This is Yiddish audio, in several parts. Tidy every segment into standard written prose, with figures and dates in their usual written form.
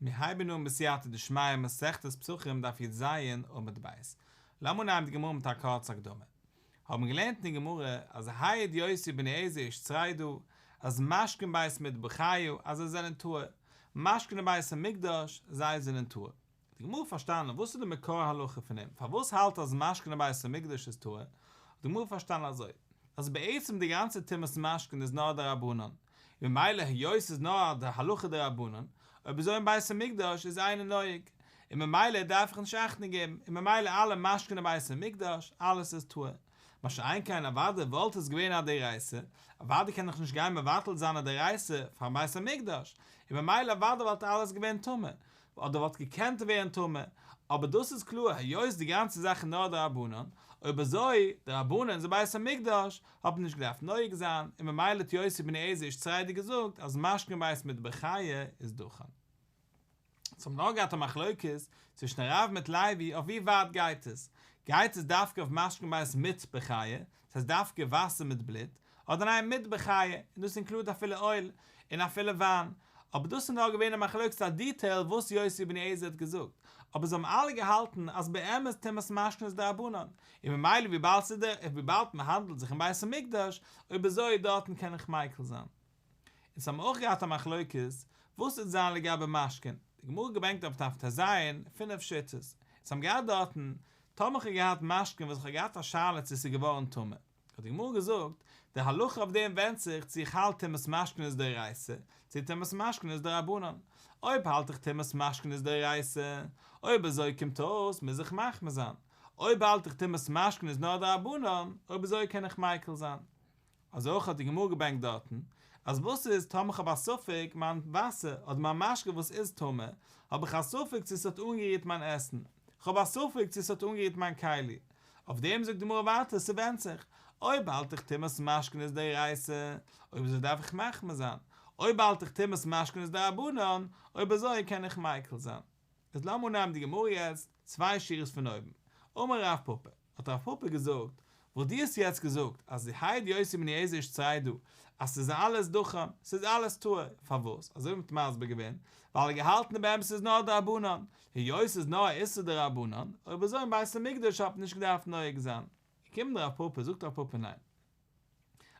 מיר הייבן אן בסייעתא דשמיא מסכת פסחים דף י"ז עמוד ב'. לאמיר אנהייבן די גמרא מיט א קורצע הקדמה. האבן געלערנט אין די גמרא אז העיד יוסי בן אליעזר איש צרידה אז משקין בית מטבחיא אז זיי זענען טהור, משקין אין בית המקדש זיי זענען טהור. די גמרא פארשטאנען וואס איז די מקור הלכה פון אים, פארוואס האלט ער אז משקין אין בית המקדש איז טהור, האט די גמרא פארשטאנען אזוי, אז בעצם די גאנצע טומאת משקין איז נאר דרבנן, ממילא היות ס'איז נאר די הלכה דרבנן, אויב אזוי אין בית המקדש איז אינו נוהג, און ממילא דארף איך נישט אכטונג געבן, און ממילא אלע משקין אין בית המקדש, אלעס איז טהור. מה שאין כן אוודאי וואלט עס געווען א דאורייתא, אוודאי קען איך נישט גיין מבטל זיין א דאורייתא פארן בית המקדש, און ממילא אוודאי וואלט אלעס געווען טמא, אדער וואלט געקענט ווערן טמא, אבער דאס איז קלאר היות די גאנצע זאך איז נאר דרבנן, אויב אזוי דרבנן איז בית המקדש, האט מען נישט געדארפט נוהג זיין, און ממילא האט יוסי בן אליעזר איש צרידה געזאגט אז משקין בית מטבחיא איז דכן. אונז האבן נאר געהאט א מחלוקת צווישן רב מיט לוי אויף ווי ווייט גייט עס, גייט עס דווקא אויף משקין בית מטבחיא, דאס הייסט דווקא וואסער מיט בלוט, אדער ניין מטבחיא, און דאס אינקלוד אפילו אויל, און אפילו וויין, אבער דאס איז נאר געווען א מחלוקת א דיטעיל וואס יוסי בן אליעזר האט געזאגט, אבער זיי האבן אלע געהאלטן אז באמת טומאת משקין איז דרבנן, און ממילא וויבאלד ס'איז די וויבאלד מ'האנדלט זיך אין בית המקדש, אויב אזוי דארטן קען איך מיקל זיין. אונז האבן אויך געהאט א מחלוקת וואס וועט זיין לגבי משקין, די גמרא געברענגט אויף דף טז פינף שיטות, אונז האבן געהאט דארטן, טאמער כ'האב געהאט משקין וואס כ'האב געהאט א שאלה צו ס'איז געווארן טמא, האט די גמרא געזאגט, די הלכה אויף דעם ווענדט זיך צו איך האלט טומאת משקין איז דאורייתא, צו טומאת משקין איז דרבנן. אויב האלט איך טומאת משקין איז דאורייתא, אויב אזוי קומט אויס מוז איך מחמיר זיין. אויב האלט איך טומאת משקין איז נאר דרבנן, אויב אזוי קען איך מיקל זיין. אזוי אויך האט די גמרא געברענגט דארטן, אז וואס איז טאמער כ'האב א ספק מיין וואסער אדער מיין משקה וואס איז טמא, האב איך א ספק צו ס'האט אנגערירט מיין עסן, כ'האב א ספק צו ס'האט אנגערירט מיין כלי, אויף דעם זאגט די גמרא ווייטער ס'ווענדט זיך, אויב האלט איך טומאת משקין איז דאורייתא, אויב אזוי דארף איך מחמיר זיין, אויב האלט איך טומאת משקין איז דרבנן, אויב אזוי קען איך מיקל זיין. איז לאמיר אנהייבן די גמרא יעצט, צוויי שורות פון אויבן. אמר רב פפא, האט רב פפא געזאגט, וואס דו האסט יעצט געזאגט אז העיד יוסי בן אליעזר איש צרידה אז ס'איז אלעס דכן, ס'איז אלעס טהור, פארוואס? אזוי ווי מ'האט מסביר געווען, ווייל ער האט געהאלטן באמת ס'איז נאר דרבנן, היות ס'איז נאר א איסור דרבנן, אויב אזוי אין בית המקדש האט מען נישט געדארפט נוהג זיין. קומט רב פפא זאגט רב פפא ניין.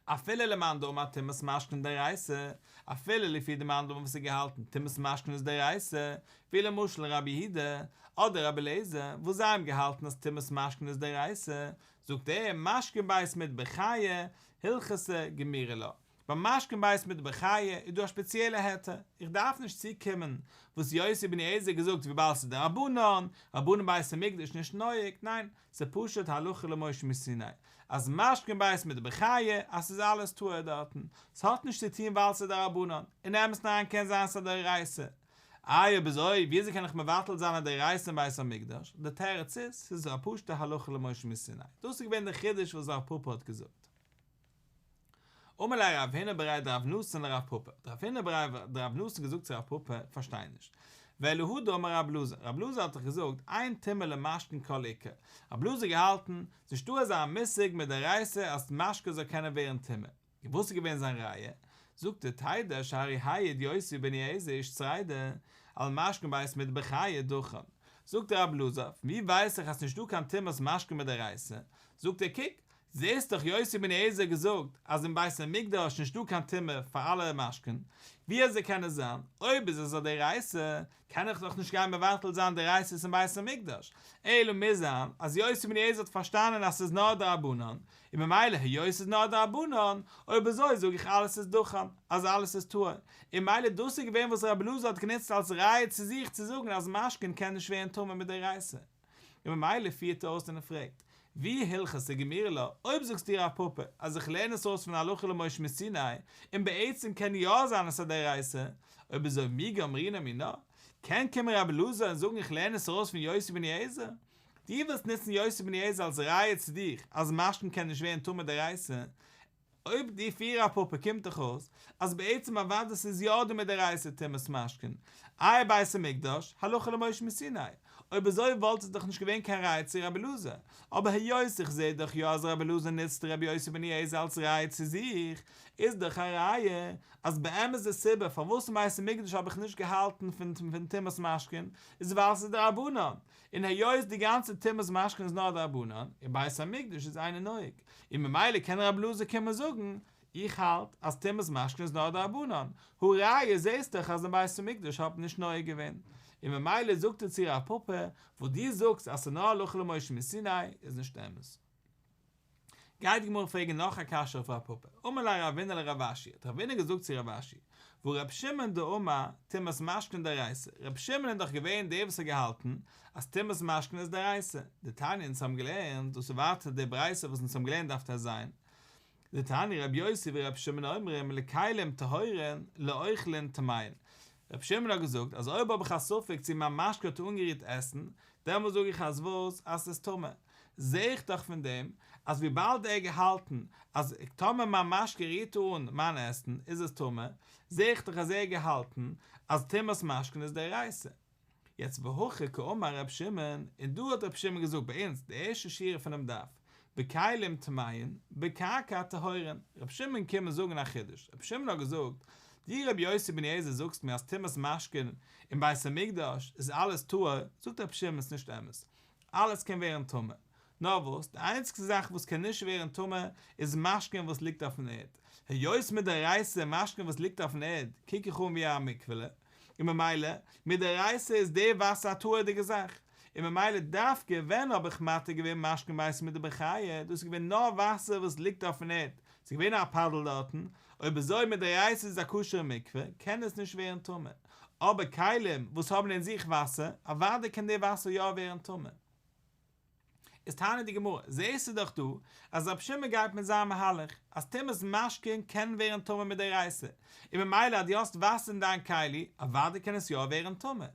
אפילו למאן דאמר טומאת משקין דאורייתא, אפילו לפי די מאן דאמר וואס האט געהאלטן טומאת משקין איז דאורייתא, ווי למשל רבי יהודה אדער רבי אליעזר וואס זיי האבן געהאלטן אז טומאת משקין איז דאורייתא, זאגט ער משקין בית מטבחיא הלכתא גמירי לה, ביי משקין בית מטבחיא איז דא א שפעציעלע היתר, איך דארף נישט צוקומען וואס יוסי בן אליעזר האט געזאגט וויבאלד ס'איז דרבנן, רבנן בית המקדש נישט נוהג, ניין, ס'איז פשוט הלכה למשה מסיני אז משקין בית מטבחיא אז ס'איז אלעס טהור דארטן, ס'האט נישט צו טוהן ווייל ס'איז דרבנן, אין אמת'ן אריין קען זיין ס'איז א דאורייתא. איי אויב אזוי וויאזוי קען איך מבטל זיין א דאורייתא אין בית המקדש? די תירוץ איז, ס'איז א פשוטע הלכה למשה מסיני. דאס איז געווען די חידוש וואס רב פפא האט געזאגט. אמר ליה רב הונא בריה דרב נתן לרב פפא, האט רב הונא בריה דרב נתן געזאגט צו רב פפא, פארשטיי נישט, ואלא הא דאמר רב אלעזר, רב אלעזר האט דאך געזאגט, אין טומאה למשקין כל עיקר, רב אלעזר האט געהאלטן, ס'נישטא אזא מושג מדאורייתא אז משקה זאל קענען ווערן טמא, און וואס איז געווען זיין ראיה? זאגט ער תדע שהרי העיד יוסי בן אליעזר איש צרידה על משקין בית מטבחיא דכן, זאגט רב אלעזר, פון ווי ווייס איך אז ס'נישטא קיין טומאת משקין מדאורייתא, זאגט ער קוק, זעסט דאך יוסי בן אליעזר געזאגט אז אין בית המקדש נישטא קיין טומאה פאר אלע משקין, ווי אזוי קען עס זיין? אויב איז עס א דאורייתא קען איך דאך נישט גיין מבטל זיין דאורייתא'ס אין בית המקדש, אלא מוז זיין אז יוסי בן אליעזר האט פארשטאנען אז ס'איז נאר דרבנן, און ממילא היות ס'איז נאר דרבנן, אויב אזוי זאג איך אלעס איז דכן, אז אלעס איז טהור, און ממילא דאס איז געווען וואס רבי אלעזר האט גענוצט אלס ראיה צו זיך צו זאגן אז משקין קען נישט ווערן טמא מדאורייתא. און ממילא פירט ער אויס און ער פרעגט, ואי הלכתא גמירי לה, אויב זאגסטו רב פפא אז איך לערן עס אויס פון הלכה למשה מסיני, און בעצם קען יא זיין עס א דאורייתא, אויב אזוי מי גמרינן מינה, קען קומען רבי אלעזר און זאגן איך לערן עס ארויס פון יוסי בן אליעזר? דו ווילסט נוצן יוסי בן אליעזר אלס ראיה צו דיך אז משקין קען נישט ווערן טמא מדאורייתא, אויב דו פיר רב פפא קומט דאך אויס אז בעצם אוודאי ס'איז יא דא מדאורייתא טומאת משקין, איי בית המקדש, הלכה למשה מסיני, אויב אזוי וואלט עס דאך נישט געווען קיין ראיה צו רבי אלעזר, אבער היות איך זעה דאך יא אז רבי אלעזר נוצט רבי יוסי בן אליעזר אלס ראיה צו זיך, איז דאך א ראיה אז באמת די סיבה פארוואס אין בית המקדש האב איך נישט געהאלטן פון פון טומאת משקין איז ווייל ס'איז דרבנן, און היות די גאנצע טומאת משקין איז נאר דרבנן, אין בית המקדש איז אינו נוהג, און ממילא קען רבי אלעזר קומען זאגן איך האלט אז טומאת משקין איז נאר דרבנן, הא ראיה זעסט דאך אז אין בית המקדש האט מען נישט נוהג געווען, און ממילא זאגט ער צו רב פפא, וואס דו זאגסט אז ס'איז נאר הלכה למשה מסיני איז נישט אמת. גייט די גמרא פרעגן נאך א קשיא אויף רב פפא, אמר ליה רבינא לרב אשי, האט רבינא געזאגט צו רב אשי, והא רב שמעון דאמר טומאת משקין דאורייתא, רב שמעון איז דאך געווען דער וואס האט געהאלטן אז טומאת משקין איז דאורייתא, דתניא אונז האבן געלערנט, דאס איז ווייטער די ברייתא וואס אונז האבן געלערנט דף טז, דתניא רבי יוסי ורבי שמעון אומרים לכלים טהורין לאוכלין טמאין, רבי שמעון האט געזאגט אז אויב האב איך א ספק צו מיין משקה האט אנגערירט עסן, דעמאלס זאג איך אז וואס? אז ס'איז טמא. זע איך דאך פון דעם אז וויבאלד ער האט געהאלטן אז טאמער מיין משקה רירט אן מיין עסן איז עס טמא, זע איך דאך אז ער האט געהאלטן אז טומאת משקין איז דאורייתא. יעצט והכא קאמר ר' שמעון, און דא האט ר' שמעון געזאגט ביי אונז די ערשטע שורה פונעם דף, בכלים טמאין, בקרקע טהורין, ר' שמעון קומט זאגן א חידוש, ר' שמעון האט געזאגט, דו ר' יוסי בן אליעזר זאגסט מיר אז טומאת משקין אין בית המקדש איז אלעס טהור, זאגט ר' שמעון ס'נישט אמת, אלעס קען ווערן טמא, נאר וואס, די איינציגסטע זאך וואס קען נישט ווערן טמא איז משקין וואס ליגט אויפן ערד, היות מדאורייתא משקין וואס ליגט אויפן ערד קוק איך אן ווי א מקווה'לע, און ממילא, מדאורייתא איז די וואסער א טהור'דיגע זאך, און ממילא דווקא ווען האב איך מתיר געווען משקין בית מיט די בחי', דאס איז געווען נאר וואסער וואס ליגט אויפן ערד, ס'איז געווען א פאדל דארטן, אויב אזוי מדאורייתא איז עס א כשר'ע מקווה, קען עס נישט ווערן טמא, אבער כלים וואס האבן אין זיך וואסער, אוודאי קען די וואסער יא ווערן טמא. איז טענה'ט די גמרא, זעהסטו דאך דא אז רבי שמעון גייט מיט זיין מהלך אז טומאת משקין קען ווערן טמא מדאורייתא, און ממילא אז דו האסט וואסער אין דיין כלי, אוודאי קען עס יא ווערן טמא.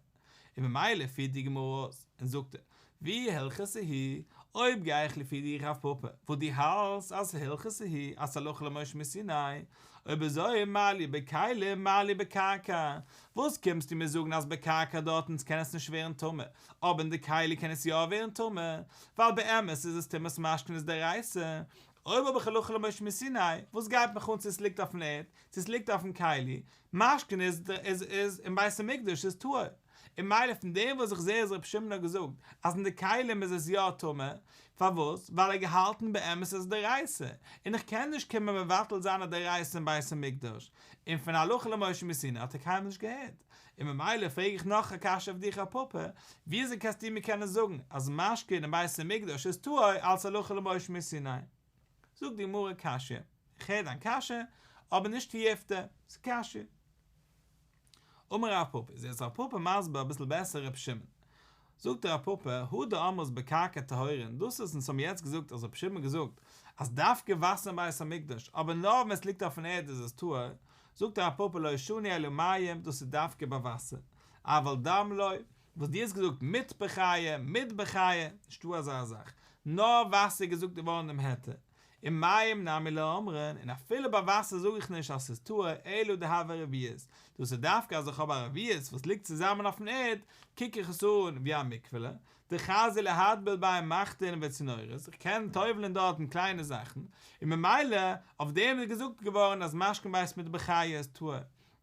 און ממילא פירט די גמרא אויס און זאגט ואי הלכתא היא, אויב גיי איך לפי דיר רב פפא, וואס דו האלטסט אז הלכתא היא אז ס'הלכה למשה מסיני, אויב אזוי מה לי בכלים מה לי בקרקע, וואס קומסטו מיר זאגן אז בקרקע דארטן קען עס נישט ווערן טמא, אבער אין די כלי קען עס יא ווערן טמא, ווייל באמת איז עס טומאת משקין איז דאורייתא, אויב האב איך הלכה למשה מסיני, וואס גייט מיך אן צו עס ליגט אויפן ערד, צו עס ליגט אויפן כלי, משקין איז איז איז אין בית המקדש איז טהור, און ממילא פון דעם וואס איך זעה אז רבי שמעון האט געזאגט אז אין די כלים איז עס יא טמא, פארוואס? ווייל ער האט געהאלטן באמת אז עס איז דאורייתא, און איך קען נישט קומען מבטל זיין א דאורייתא אין בית המקדש, און פון הלכה למשה מסיני האט ער קיינמאל נישט געהערט, און ממילא פרעג איך נאך א קשיא אויף דיך רב פפא, וויאזוי קענסטו מיר קענען זאגן אז משקין אין בית המקדש איז טהור אלס הלכה למשה מסיני? זאגט די גמרא קשיא, איך הער דיין קשיא, אבער נישט תיובתא, ס'איז קשיא. אמר רב פפא, איז יעצט רב פפא מסביר אביסל בעסער ר' שמעון. זאגט רב פפא, הא דאמרת בקרקע טהורין, דאס וואס אונז האבן יעצט געזאגט אז ר' שמעון האט געזאגט אז דווקא וואסער אין בית המקדש, אבער נאר ווען עס ליגט אויפן ערד איז עס טהור, זאגט רב פפא לא שנו אלא מים, דאס איז דווקא ביי וואסער, אבל דם לא, וואס דו האסט געזאגט מטפחיא, מטבחיא, נישטא אזא זאך, נאר וואסער איז געזאגט געווארן דעם היתר, און מים נמי לא אמרין, און אפילו ביי וואסער זאג איך נישט אז ס'איז טהור אלא דהוה רביעית, דאס איז דווקא אז איך האב א רביעית וואס ליגט צוזאמען אויפן ערד, קוק איך עס אן ווי א מקווה'לע, דחזי להטביל ביה מחטין וצינורות, איך קען טובל'ען דארטן קליינע זאכן, און ממילא אויף דעם איז געזאגט געווארן אז משקין בית מטבחיא איז טהור,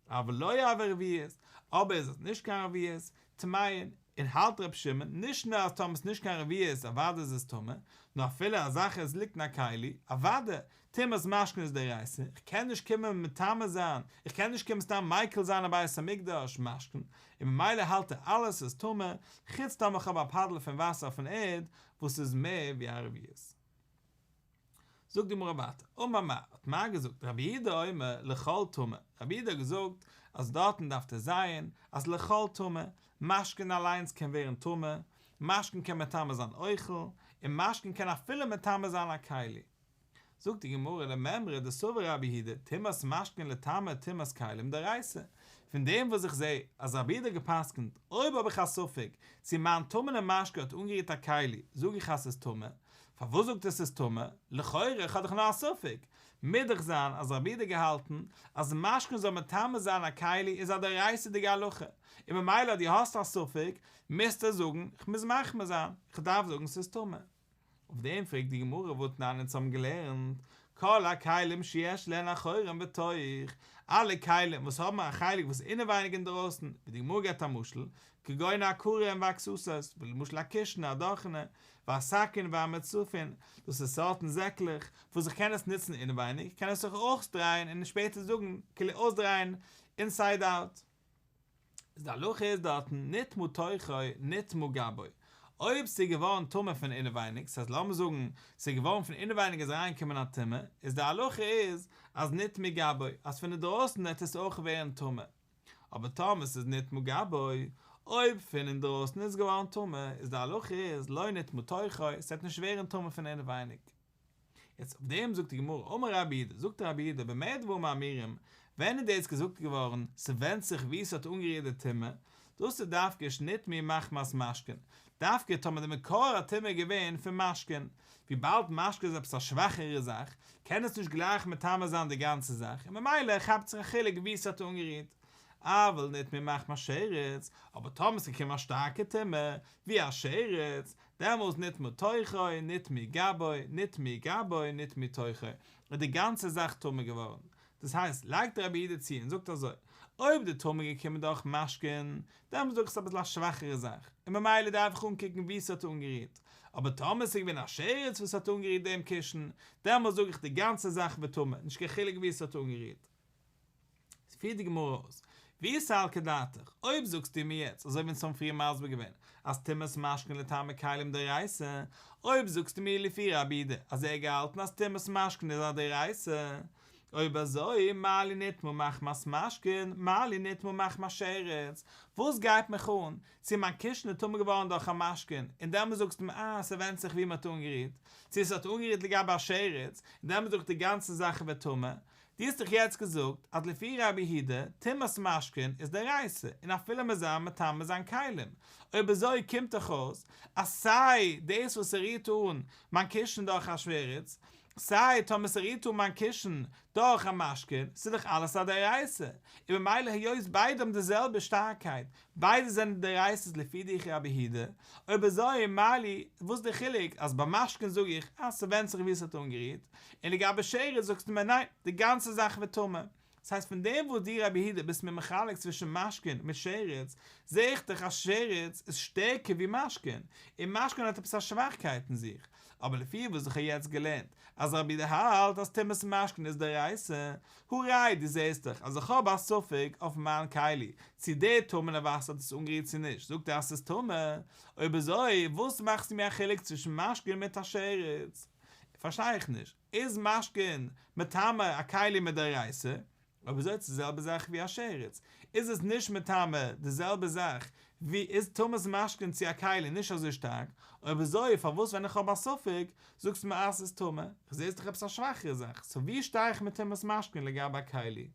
אבל לא הוה רביעית, אבער איז עס נישט קיין רביעית, טמאין, און האלט ר' שמעון, נישט נאר אז טאמער ס'נישט קיין רביעית אוודאי איז עס טמא, נאר אפילו א זאך עס ליגט אין א כלי, אוודאי, טומאת משקין איז דאורייתא, איך קען נישט קומען מטמא זיין, איך קען נישט קומען סתם מיקל זיין אין בית המקדש משקין, און ממילא האלט ער אלעס איז טמא, חוץ טאמער איך האב א פאדל פון וואסער אויפן ערד וואס איז מער ווי א רביעית. זאגט די גמרא ווייטער, אמר מר, האט מר געזאגט, רבי יהודה אומר לכל טמא, רבי יהודה האט געזאגט אז דארטן דף ט"ז אז לכל טמא, משקין אליינס קען ווערן טמא, משקין קען מטמא זיין אוכל, און משקין קען אפילו מטמא זיין א כלי. זאגט די גמרא למימרא דסבר רבי יהודה טומאת משקין לטמא טומאת כלים דאורייתא, פון דעם וואס איך זע אז רבי יהודה האט גע'פסק'נט אויב האב איך א ספק צו מיין טמא'נע משקה האט אנגערירט א כלי זאג איך אז ס'איז טמא, פארוואס זאגט ער ס'איז טמא? לכאורה איך האב דאך נאר א ספק, מוז דאך זיין אז רבי יהודה האט געהאלטן אז משקין זאל מטמא זיין א כלי איז א דאורייתא'דיגע הלכה, און ממילא אז דו האסט א ספק מוזטו זאגן כ'מוז מחמיר זיין, כ'דארף זאגן ס'איז טמא. אויף דעם פרעגט די גמרא והתנן אונז האבן געלערנט, כל הכלים שיש להן אחורים ותוך, אלע כלים וואס האבן א חלק וואס איז אינעווייניג אינדערויסן, ווי די גמרא געבט א משל, כגון הכרים והכסתות, ווי למשל א קישן, א דאכענע, והשקין והמצופין, דאס איז סארטן זעקלעך, וואס איך קען עס נוצן אינעווייניג, קען עס זיך אויך דרייען און שפעטער זאגן, כאילו אויסדרייען אינסייד אוט. איז די הלכה איז דארטן נטמא תוכו נטמא גבו, אויב ס'איז געווארן טמא פון אינעווייניג, ס'הייסט לאמיר זאגן ס'איז געווארן פון אינעווייניג איז אריינגעקומען א טומאה, איז די הלכה איז אז נטמא גבו, אז פון אינדרויסן וועט עס אויך ווערן טמא, אבער טאמער ס'איז נטמא גבו, אויב פון אינדרויסן איז געווארן טמא, איז די הלכה איז לא נטמא תוכו, ס'וועט נישט ווערן טמא פון אינעווייניג. יעצט אויף דעם זאגט די גמרא, אמר רבי יהודה, זאגט רבי יהודה, במה דברים אמורים, ווען איז דאס געזאגט געווארן, ס'ווענדט זיך וואו ס'האט אנגערירט די טומאה, דאס איז דווקא שנטמאו מחמת משקין, דווקא טאמער די מקור הטומאה איז געווען פון משקין, וויבאלד משקין איז עפעס א שוואכערע זאך, קען עס נישט גלייך מטמא זיין די גאנצע זאך, און ממילא כאפט זיך א חילוק וואו ס'האט אנגערירט. אבל נטמאו מחמת שרץ, אבער טאמער ס'איז געקומען א שטארקע טומאה, ווי א שרץ, דעמאלס נטמא תוכו, נטמא גבו, נטמא גבו, נטמא תוכו, איז די גאנצע זאך טמא געווארן. דאס הייסט, לייגט רבי יהודה צו און זאגט אזוי, אויב די טומאה איז געקומען דורך משקין, דעמאלס זאג איך ס'איז אביסל א שוואכערע זאך, און ממילא דארף איך אנקוקן וואו ס'האט אנגערירט, אבער טאמער ס'איז געווען א שרץ וואס האט אנגערירט דעם קישן, דעמאלס זאג איך די גאנצע זאך ווערט טמא, נישט קיין חילוק וואו ס'האט אנגערירט. פירט די גמרא אויס, ואי סלקא דעתך, אויב זאגסטו מיר יעצט, אזוי ווי אונז האבן פריער מסביר געווען, אז טומאת משקין לטמא כלים דאורייתא, אויב זאגסטו מיר לפי רבי יהודה אז ער האט געהאלטן אז טומאת משקין איז א דאורייתא, אויב אזוי מה לי נטמא מחמת משקין, מה לי נטמא מחמת שרץ, וואס גייט מיך אן, צו מיין קישן איז טמא געווארן דורך א משקין, און דעמאלס זאגסטו מיר אה, ס'ווענדט זיך ווי מ'האט אנגערירט, צו עס האט אנגערירט לגבי א שרץ, און דעמאלס זאג איך די גאנצע זאך ווערט טמא, דו האסט דאך יעצט געזאגט אז לפי רבי יהודה טומאת משקין איז דאורייתא און אפילו מ'איז מטמא זיין כלים, אויב אזוי קומט דאך אויס אז סיי דאס וואס ס'רירט אן מיין קישן דורך א שרץ, סיי טאמער ס'רירט אן מיין קישן דורך א משקין, ס'איז דאך אלעס א דאורייתא, און ממילא היות ביידע האבן די זעלבע שטארקייט, ביידע זענען דאורייתא'ס לפי דיך רבי יהודה, אויב אזוי מה לי, וואס די חילוק אז ביי משקין זאג איך אז ס'ווענדט זיך ווי ס'האט אנגערירט, און לגבי שרץ זאגסטו מיר ניין, די גאנצע זאך ווערט טמא. דאס הייסט פון דעם וואס דו רבי יהודה ביסט מיר מחלק צווישן משקין מיט שרץ, זע איך דאך אז שרץ איז שטערקער ווי משקין, און משקין האט עפעס א שוואכקייט אין זיך, אבער לפי וואס איך האב יעצט געלערנט אז רבי יהודה האלט אז טומאת משקין איז דאורייתא, הא ראי' דו זעסט דאך אז איך האב א ספק אויף מיין כלי צו די טמא'נע וואסער האט עס אנגערירט צו נישט, זאגט ער אז ס'איז טמא, אויב אזוי וואס מאכסטו מיר א חילוק צווישן משקין מיט א שרץ? פארשטיי איך נישט, איז משקין מטמא א כלי מדאורייתא? אויב אזוי איז עס די זעלבע זאך ווי א שרץ, איז עס נישט מטמא די זעלבע זאך ווי איז טומאת משקין צו א כלי נישט אזוי שטארק, אויב אזוי פארוואס ווען איך האב א ספק זאגסטו מיר אז ס'איז טמא, איך זעה ס'איז דאך עפעס א שוואכערע זאך, סאו ווי שטיי איך מיט טומאת משקין לגבי א כלי?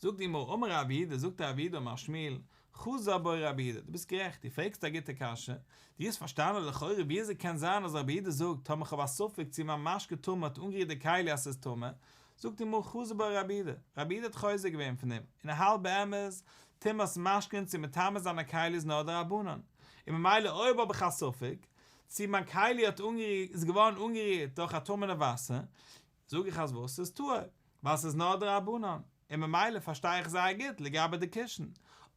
זאגט די גמרא אמר רב יהודה זאגט רב יהודה אמר שמואל חזר בו רבי יהודה, דו ביסט גערעכט, דו פרעגסט א גוטע קשיא, דו האסט פארשטאנען לכאורה וויאזוי קען זיין אז רבי יהודה זאגט טאמער איך האב א ספק צו מיין משקה טמא האט אנגערירט די כלי אז ס'איז טמא, זאגט די גמרא חזר בו רבי יהודה, רבי יהודה האט חוזר געווען פון דעם, און ער האלט באמת, טומאת משקין צו מטמא זיין א כלי איז נאר דרבנן, און ממילא אויב האב איך א ספק צו מיין כלי האט אנגערירט איז געווארן אנגערירט דורך א טמא'נע וואסער, זאג איך אז וואס? ס'איז טהור, ווייל ס'איז נאר דרבנן, און ממילא פארשטיי איך זייער גוט לגבי די קישן,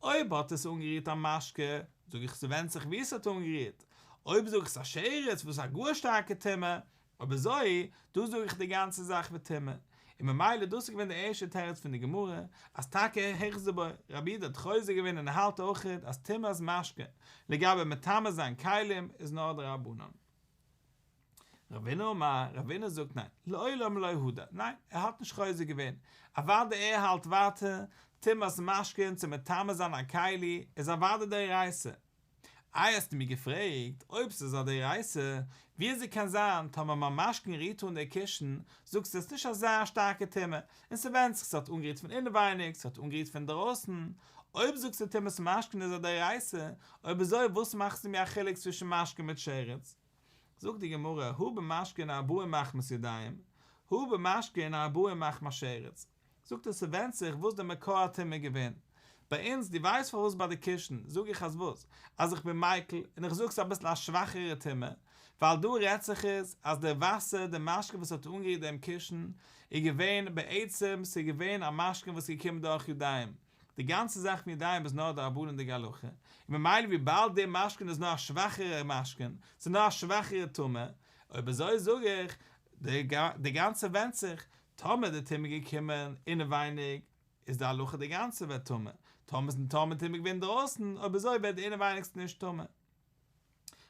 אויב האט עס אנגערירט א משקה, זאג איך ס'ווענדט זיך וואו ס'האט אנגערירט, אויב זאג איך ס'איז א שרץ וואס איז א גאר שטארקע טומאה, אויב אזוי, דא זאג איך די גאנצע זאך ווערט טמא, און ממילא דאס איז געווען די ערשטע תירוץ פון די גמרא, אז טאקע החזיר בו, רבי יהודה האט חוזר געווען און ער האלט אויכעט אז טומאת משקה לגבי מטמא זיין כלים איז נאר דרבנן. רבינא אמר, רבינא זאגט ניין, לעולם לא הדר, ניין, ער האט נישט חוזר געווען, אוודאי ער האלט ווייטער, טומאת משקין צו מטמא זיין א כלי איז אוודאי דאורייתא, איי האסטו מיר געפרעגט אויב ס'איז א דאורייתא, וויאזוי קען זיין טאמער מיין משקין רירט אן די קישן, זאגסטו עס איז נישט אזא שטארקע טומאה, און ס'ווענדט זיך ס'האט אנגערירט פון אינעווייניג, ס'האט אנגערירט פון דרויסן, אויב זאגסטו טומאת משקין איז א דאורייתא, אויב אזוי וואס מאכסטו מיר א חילוק צווישן משקין מיט שרץ? זאגט די גמרא, הא במשקין ארבעים מחמת ידיים, הא במשקין ארבעים מחמת שרץ. זאגט ער ס'ווענדט זיך וואס די מקור הטומאה איז געווען. ביי אונז, דו ווייסט פארוואס ביי די קישן זאג איך אז וואס? אז איך בין מיקל און איך זאג ס'איז אביסל א שוואכערע טומאה, ווייל דא רעדט זיך עס אז די וואסער, די משקה וואס האט אנגערירט דעם קישן, איז געווען בעצם, ס'איז געווען א משקה וואס איז געקומען דורך ידיים, די גאנצע זאך פון ידיים איז נאר דרבנן'דיגע הלכה, און ממילא וויבאלד די משקין איז נאר א שוואכערע משקין, ס'איז נאר א שוואכערע טומאה, אויב אזוי זאג איך, די גאנצע ווענדט זיך, טאמער די טומאה איז געקומען אינעווייניג, איז די הלכה די גאנצע ווערט טמא, טאמער איז טאמער טומאה געווען אינדרויסן, אויב אזוי ווערט די אינעווייניגסטע נישט טמא.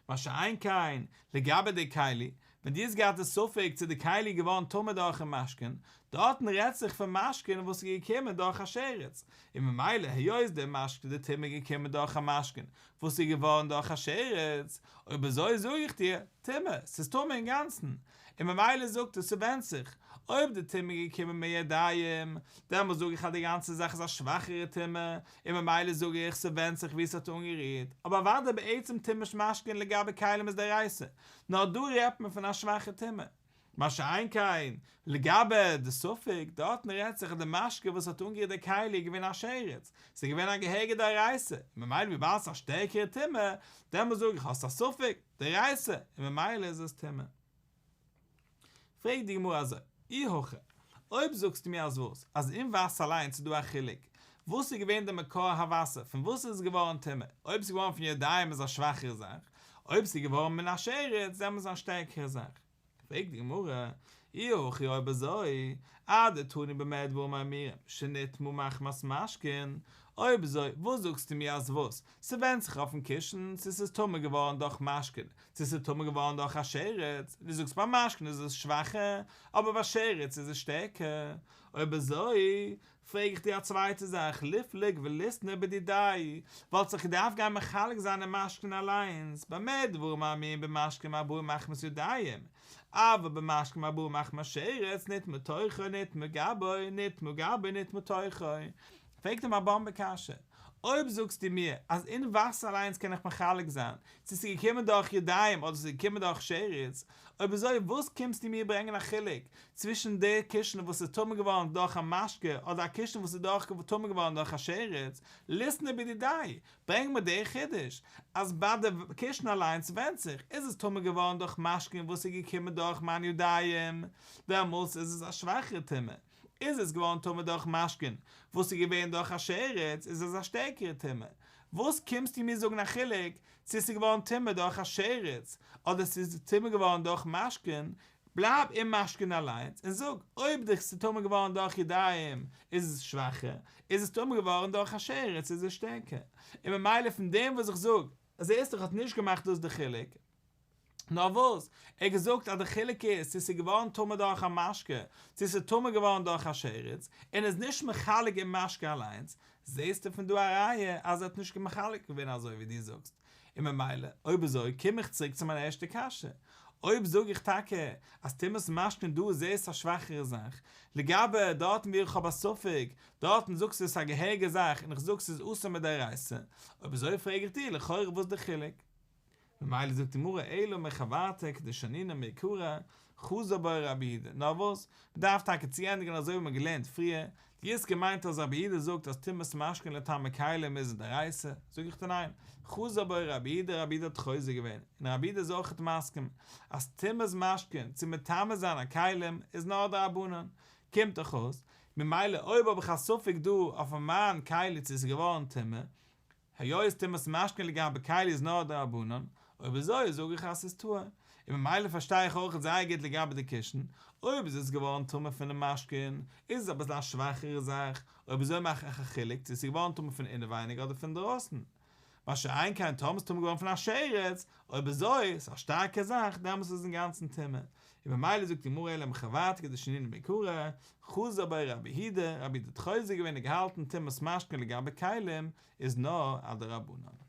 מה שאין כן, לגבי די כלי, ווען דו האסט געהאט די ספק צו די כלי איז געווארן טמא דורכן משקין, דארטן רעדט זיך פון משקין וואס איז געקומען דורך א שרץ, און ממילא היות די משקין די טומאה איז געקומען דורך א משקין וואס איז געווארן דורך א שרץ, אויב אזוי זאג איך דיר, טומאה, ס'איז טמא אינגאנצן, און ממילא זאגט ער ס'ווענדט זיך, אויב די טומאה איז געקומען מידיים, דעמאלס זאג איך אז די גאנצע זאך איז א שוואכערע טומאה, און ממילא זאג איך ס'ווענדט זיך וואו ס'האט אנגערירט, אבער אוודאי בעצם טומאת משקין לגבי כלים איז דאורייתא, נאר דא רעדט מען פון א שוואכע טומאה. מה שאין כן, לגבי די ספק, דארטן רעדט זיך אז די משקה וואס האט אנגערירט די כלי איז געווען א שרץ, ס'איז געווען א געהעריגע דאורייתא, און ממילא וויבאלד ס'איז א שטערקערע טומאה, דעמאלס זאג איך האסט א ספק, דאורייתא, און ממילא איז עס טמא. פרעגט די גמרא אזוי, אי הכי, אויב זאגסטו מיר אז וואס, אז אין וואסער אליינס איז דא א חילוק, וואס איז געווען די מקור הוואסער, פון וואס איז עס געווארן טמא, אויב ס'איז געווארן פון ידיים איז א שוואכערע זאך, אויב ס'איז געווארן מן השרץ דעמאלס איז א שטערקערע זאך. פרעגט די גמרא, אי הכי אויב אזוי, אדתני במה דברים אמורים, שנטמא מחמת משקין, אויב אזוי, וואס זאגסטו מיר אז וואס, ס'ווענדט זיך אויפן קישן צו ס'איז טמא געווארן דורך משקין, צו ס'איז טמא געווארן דורך א שרץ, דו זאגסט ביי משקין איז עס שוואכער, אבער ביי שרץ איז עס שטערקער, אויב אזוי, פרעג איך דיר א צווייטע זאך, ליפלוג וליתני בדידיה, וואלט זיך געדארפט גיין מחלק זיין אין משקין אליינס, במה דברים אמורים במשקין הבאין מחמת ידיים, אבל במשקין הבאין מחמת שרץ נטמא תוכו נטמא גבו נטמא גבו נטמא תוכו. פרעגט אים א באמבע קשיא, אויב זאגסטו מיר אז אין וואסער אליינס קען איך מחלק זיין צו ס'איז געקומען דורך ידיים אדער ס'איז געקומען דורך שרץ, אויב אזוי וואס קומסטו מיר ברענגען א חילוק צווישן די קישן וואס איז טמא געווארן דורך א משקה אדער א קישן וואס איז דורך טמא געווארן דורך א שרץ, ליתני בדידיה, ברענג מיר די חידוש אז ביי די קישן אליינס ווענדט זיך איז עס טמא געווארן דורך משקין וואס איז געקומען דורך מיין ידיים, דעמאלטס איז עס א שוואכערע טומאה, איז עס געווארן טמא דורך משקין וואס איז געווען דורך א שרץ איז עס א שטערקערע טומאה, וואס קומסטו מיר זאגן א חילוק צו עס איז געווארן טמא דורך א שרץ אדער עס איז טמא געווארן דורך משקין, בלייב אין משקין אליינס און זאג, אויב די ס'איז טמא געווארן דורך ידיים איז עס שוואכער, איז עס טמא געווארן דורך א שרץ איז עס שטערקער, און ממילא פון דעם וואס איך זאג אז ער האט נישט געמאכט דאס די חילוק, נאר וואס, ער האט געזאגט אז די חילוק איז צו ס'איז געווארן טמא דורך א משקה, צו ס'איז טמא געווארן דורך א שרץ, און איז נישט מחלק אין משקה אליינס, זעסטו פון דא א ראיה אז ער האט נישט מחלק געווען אזוי ווי דו זאגסט, און ממילא אויב אזוי קום איך צוריק צו מיין ערשטע קשיא, אויב זאג איך טאקע אז טומאת משקין דא איז עס א שוואכערע זאך, לגבי דארטן וואו איך האב א ספק, דארטן זאגסטו עס איז א געהעריגע זאך און איך זאג ס'איז אסור מדאורייתא, אויב אזוי פרעג איך דיר לכאורה וואס די חילוק? ממילא זאגט די גמרא אלא מחוורתא כדשנינן מעיקרא, חזר בו רבי יהודה, נאר וואס, מ'דארף טאקע צוענדיגן אזוי ווי מ'האט געלערנט פריער, דו האסט געמיינט אז רבי יהודה זאגט אז טומאת משקין לטמא כלים איז דאורייתא, זאג איך דיר ניין, חזר בו רבי יהודה, רבי יהודה האט חוזר געווען, און רבי יהודה איז אויכעט מסכים אז טומאת משקין צו מטמא זיין א כלים איז נאר דרבנן, קומט דאך אויס, ממילא אויב האב איך א ספק דא אויף מיין כלי צו עס איז געווארן טמא, היות טומאת משקין לגבי כלי איז נאר דרבנן, אויב אזוי זאג איך אז ס'איז טהור, און ממילא פארשטיי איך אויך זייער גוט לגבי די קישן, אויב איז עס געווארן טמא פונעם משקין, איז עס אביסל א שוואכערע זאך, אויב אזוי מאך איך א חילוק צו עס איז געווארן טמא פון אינעווייניג אדער פון דרויסן. מה שאין כן טאמער ס'איז טמא געווארן פון א שרץ, אויב אזוי איז עס א שטארקע זאך, דעמאלס איז עס אינגאנצן טמא. און ממילא זאגט די גמרא אלא מחוורתא כדשנינן מעיקרא, חזר בו רבי יהודה, רבי יהודה האט חוזר געווען און געהאלטן טומאת משקין לגבי כלים איז נאר א דרבנן.